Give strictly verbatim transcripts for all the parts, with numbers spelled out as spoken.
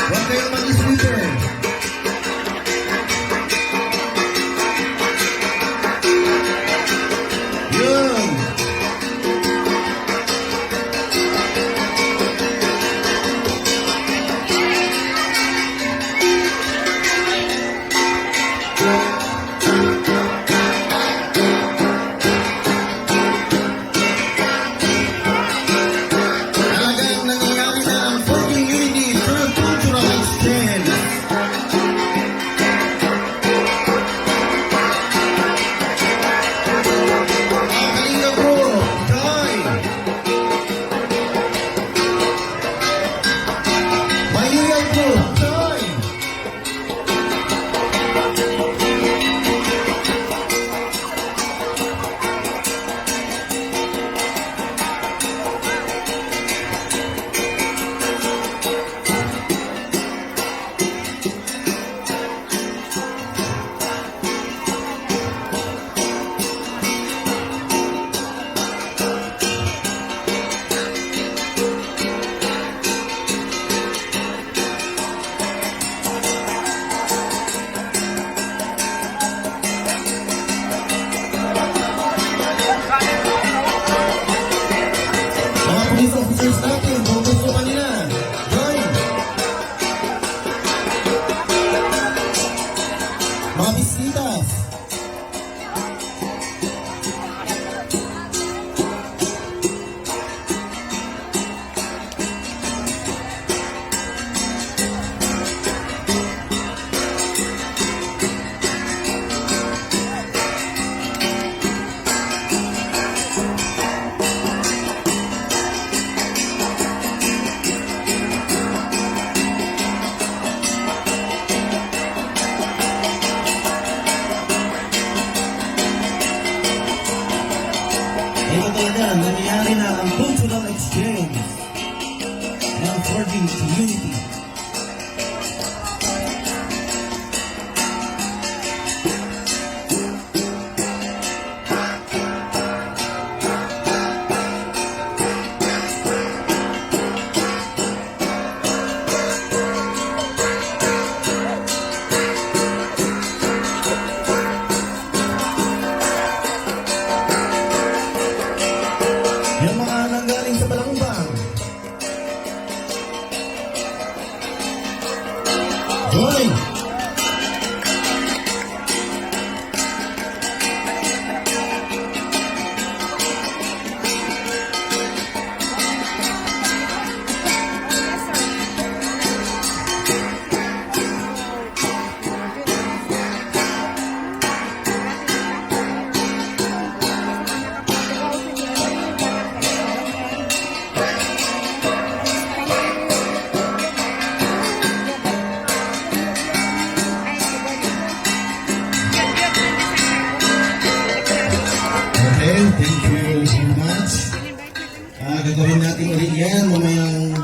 Huwag kayong mag-isip eh. Yun. Talagang nangyayari na ang fourteen Unity through cultural exchange. Ang Kalinga Group, join! Maynila Group, join! Mga police officers natin, kung gusto pa nila, join. Mga bisitas. Ito talaga, nangyayari na ang cultural exchange ng fourteen Unity. Yung mga nanggaling sa Balangbang. Joy! Okay, thank you very much. Ah, gagawin natin ulit yan mamayang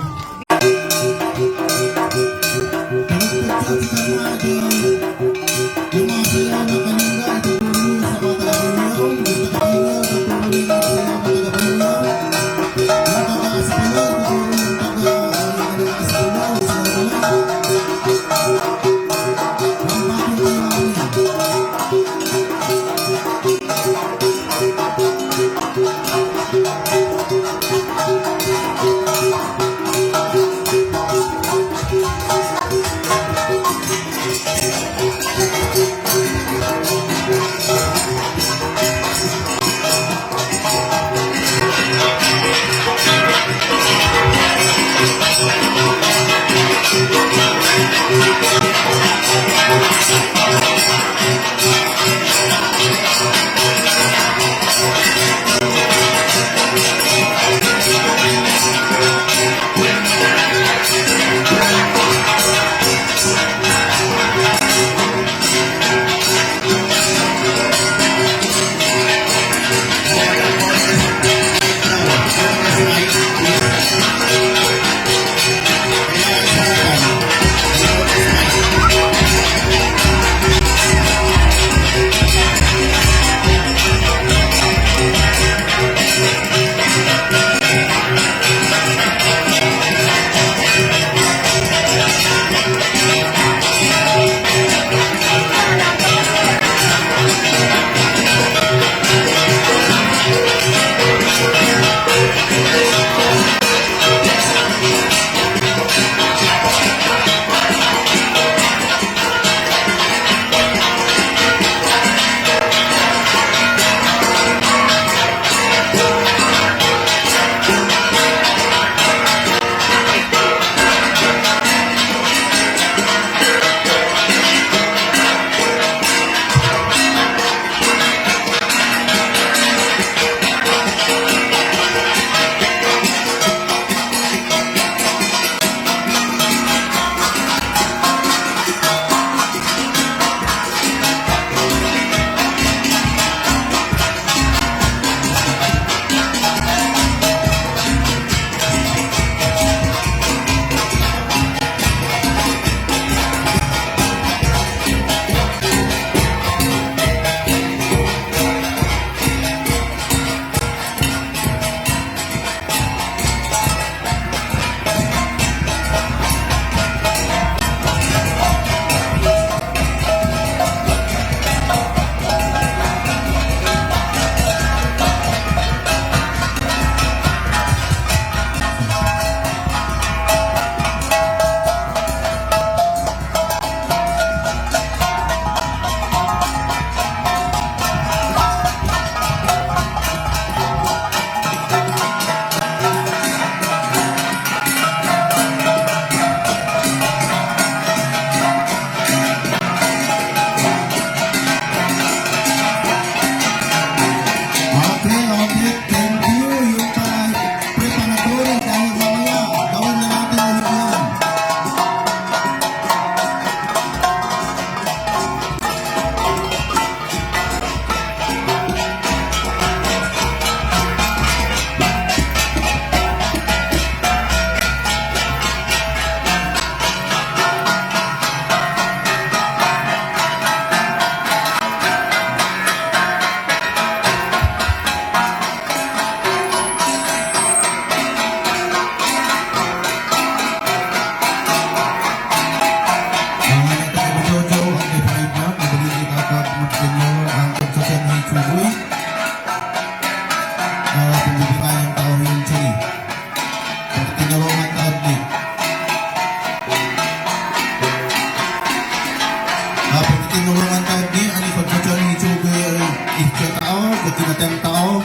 Kinateng tao,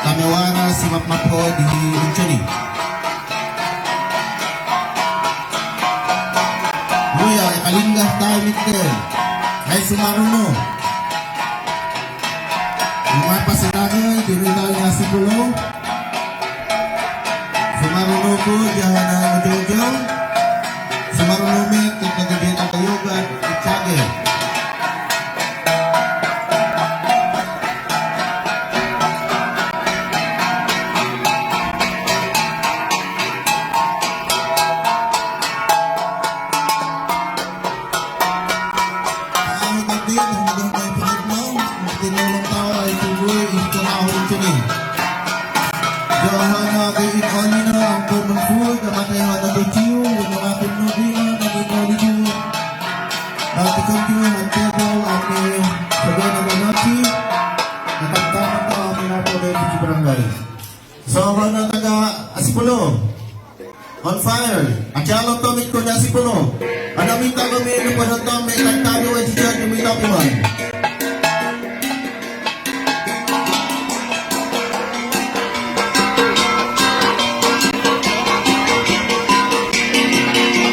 kamewara si mapmap ho di Inchuni. Muya, ikalinggah tao Mikel. Ai sumaru no. Lumapa si tagay, tinuloy tao i Nasi Pulo. Sumaru no ku, jahan a ujung-ujung. Sumaru no mi, kita gede tak yoga, icage. Jahan a kay in onina ang common food, ang atay han a tutiu, ang mga pinubi na, ang ikaw dito. Ang tikang tiyo, ang table, ang, eh, sabay na manati, natamtaman ta ang mga pwede sa barangay. So, mga taga Asipulo. On fire. Akyalon to mit ko niya Asipulo. Ana mita ko mi inu pa na to, mi tagtabi wa jijat, mi tapiman.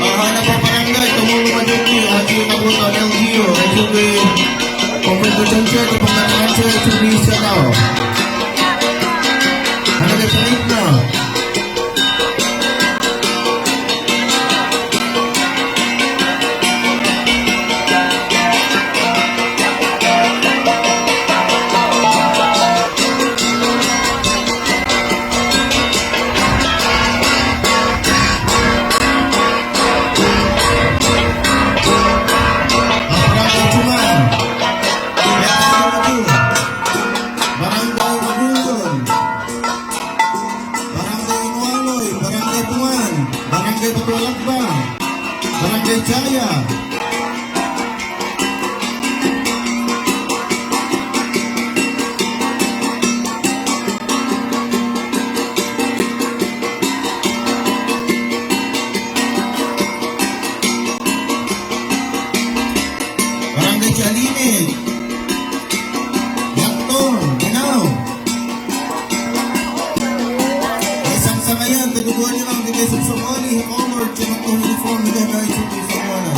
Aha, na pa barangay, tumulong man yun, eh, at yung kabuto, L G U, at yung, eh, Pagkakutan siya, kapagkakutan siya, sabi siya tao. Ano ka sa gitna? Barangay Magulan, Barangay Inualoy, Barangay Bungan, Barangay Batualakbang, Barangay Jaya. Barangay Jalinig. Yaktol, Danao. Ay, sangsangayan, taduguan niyo lang, bigay sa Somali, honor, tsaka uniform, bigay na ito sa Somali.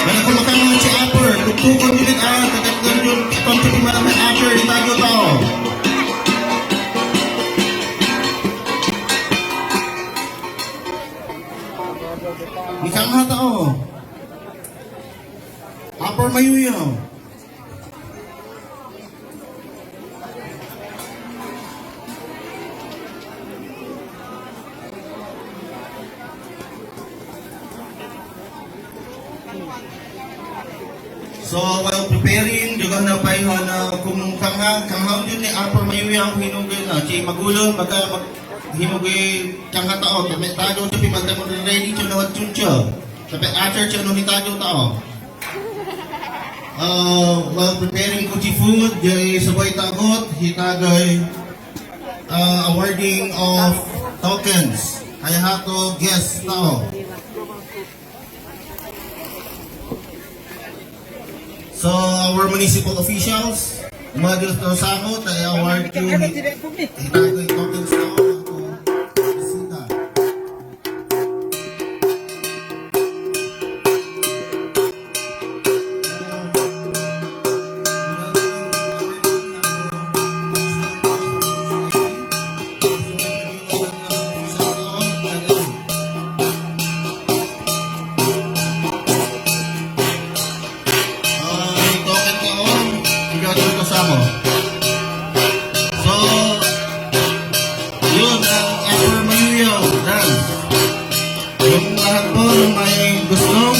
Mana ko makan mga si upper, tuktukon ulit, ah, tatakdan yun, itong tipi mana may upper, itago tao. Isang nga tao. Upper Mayuyaw. So, while preparing, juga na pay hana kumukanga, kanghaw din ni Upper Mayuyaw hinugin na, ci Magulan, baka mag-, hinugin kangha tao, kami tado, tapi magtamo ready, ci na wat chuncha. Tapi atar, ci na ni tado tao. Uh, while preparing ko ci food, jai sabay tagot, hitagay, uh, awarding of tokens. Kaya hako, guest tao. So, our municipal officials, Madus Tosako, kaya award ko, hitagay tokens tao, ako, bisita. Yung lahat po ng may gusto